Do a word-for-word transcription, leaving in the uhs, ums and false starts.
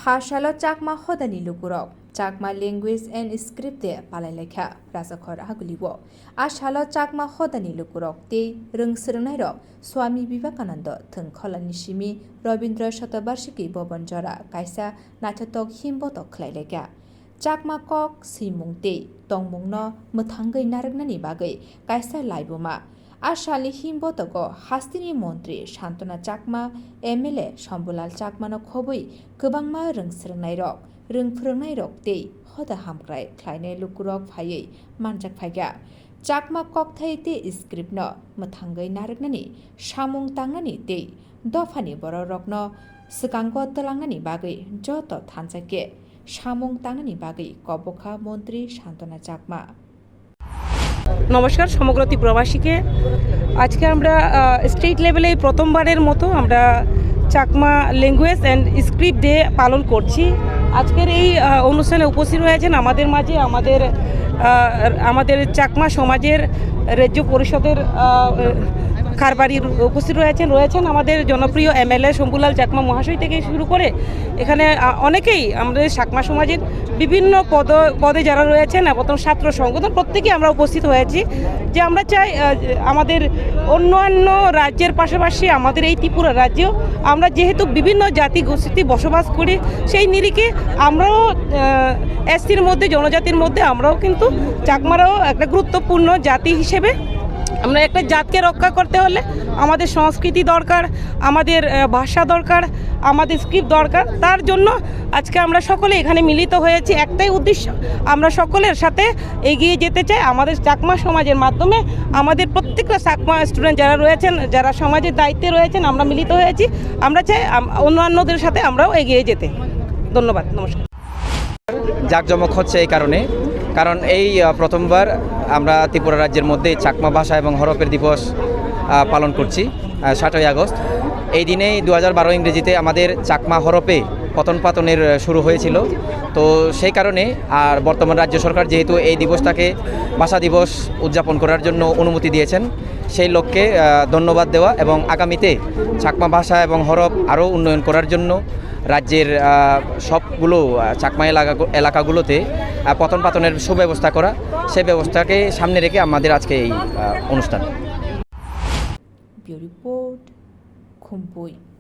Ha salo Chakma hodani lukurok Chakma language and script de palai laikha Rajakhor Agulio. A salo Chakma hodani lukurok tei rwng swrwngnairok Swami Vivekananda thwng kholani simi Rabindra Shatabarshiki Bhavan jora kaisa naithotok himbotok khlai laikha. Chakma kok, swimung tei tongmungno mwthangwi narwknani bagwi kaisa laibuma. A salni himbotogo hasteni montri Santona Chakma, M L A Shambhulal Chakmano khobwi kwbangma rwng swrwngnairok, rwng phwrwngnairok tei hoda hamkrai khlainai lukurok phaiwi manjak phaikha. Chakma kokthai tei scriptno mwthangwi narwknani, samung tangnani tei dophani bororokno swkango twlangnani bagwi joto thansa khe samung tangnani bagwi kobokha montri Santona Chakma. নমস্কার সমগ্র ত্রিপুরাবাসীকে। আজকে আমরা, আহ, স্টেট লেভেলে এই প্রথমবারের মতো আমরা Chakma language and script day পালন করছি। আজকের এই, আহ, অনুষ্ঠানে উপস্থিত হয়েছেন আমাদের মাঝে আমাদের, আহ, আমাদের চাকমা সমাজের রাজ্য পরিষদের, আহ, কারবারি উপস্থিত রয়েছেন, রয়েছেন আমাদের জনপ্রিয় এমএলএ শম্ভুলাল চাকমা মহাশয় থেকে শুরু করে এখানে, আহ, অনেকেই আমাদের চাকমা সমাজের বিভিন্ন পদ-, পদে যারা রয়েছেন এবং ছাত্র সংগঠন প্রত্যেকেই আমরা উপস্থিত হয়েছি যে আমরা চাই, আহ, যে আমাদের অন্যান্য রাজ্যের পাশাপাশি আমাদের এই ত্রিপুরা রাজ্যেও আমরা যেহেতু বিভিন্ন জাতি গোষ্ঠী বসবাস করি, সেই নিরিখে আমরাও, আহ, এসসির মধ্যে, জনজাতির মধ্যে আমরাও কিন্তু চাকমারাও একটা গুরুত্বপূর্ণ জাতি হিসেবে আমরা একটা জাতকে রক্ষা করতে হলে আমাদের সংস্কৃতি দরকার, আমাদের, আহ, ভাষা দরকার, আমাদের স্ক্রিপ্ট দরকার। তার জন্য আজকে আমরা সকলে এখানে মিলিত হয়েছি একটাই উদ্দেশ্য, আমরা সকলের সাথে এগিয়ে যেতে চাই। আমাদের চাকমা সমাজের মাধ্যমে আমাদের প্রত্যেকটা চাকমা স্টুডেন্ট যারা রয়েছেন, যারা সমাজের দায়িত্বে রয়েছেন, আমরা মিলিত হয়েছি। আমরা চাই আম-, অন্যান্যদের সাথে আমরাও এগিয়ে যেতে। ধন্যবাদ, নমস্কার। জাঁকজমক হচ্ছে এই কারণে, কারণ এই, আহ, প্রথমবার আমরা ত্রিপুরা রাজ্যের মধ্যে চাকমা ভাষা এবং হরফের দিবস, আহ, পালন করছি, আহ, সাতই আগস্ট। এই দিনেই দু হাজার বারো ইংরেজিতে আমাদের চাকমা হরফে পতন পাতনের, আহ, শুরু হয়েছিল। তো সেই কারণে আর বর্তমান রাজ্য সরকার যেহেতু এই দিবসটাকে ভাষা দিবস উদযাপন করার জন্য অনুমতি দিয়েছেন, সেই লক্ষ্যে, আহ, ধন্যবাদ দেওয়া এবং আগামীতে চাকমা ভাষা এবং হরফ আরও উন্নয়ন করার জন্য রাজ্যের, আহ, সবগুলো, আহ, চাকমা এলাকা, এলাকাগুলোতে, আহ, পতন পাতনের সুব্যবস্থা করা, সে ব্যবস্থাকে সামনে রেখে আমাদের আজকে এই, আহ, অনুষ্ঠান। Bureau Report, Khumpui.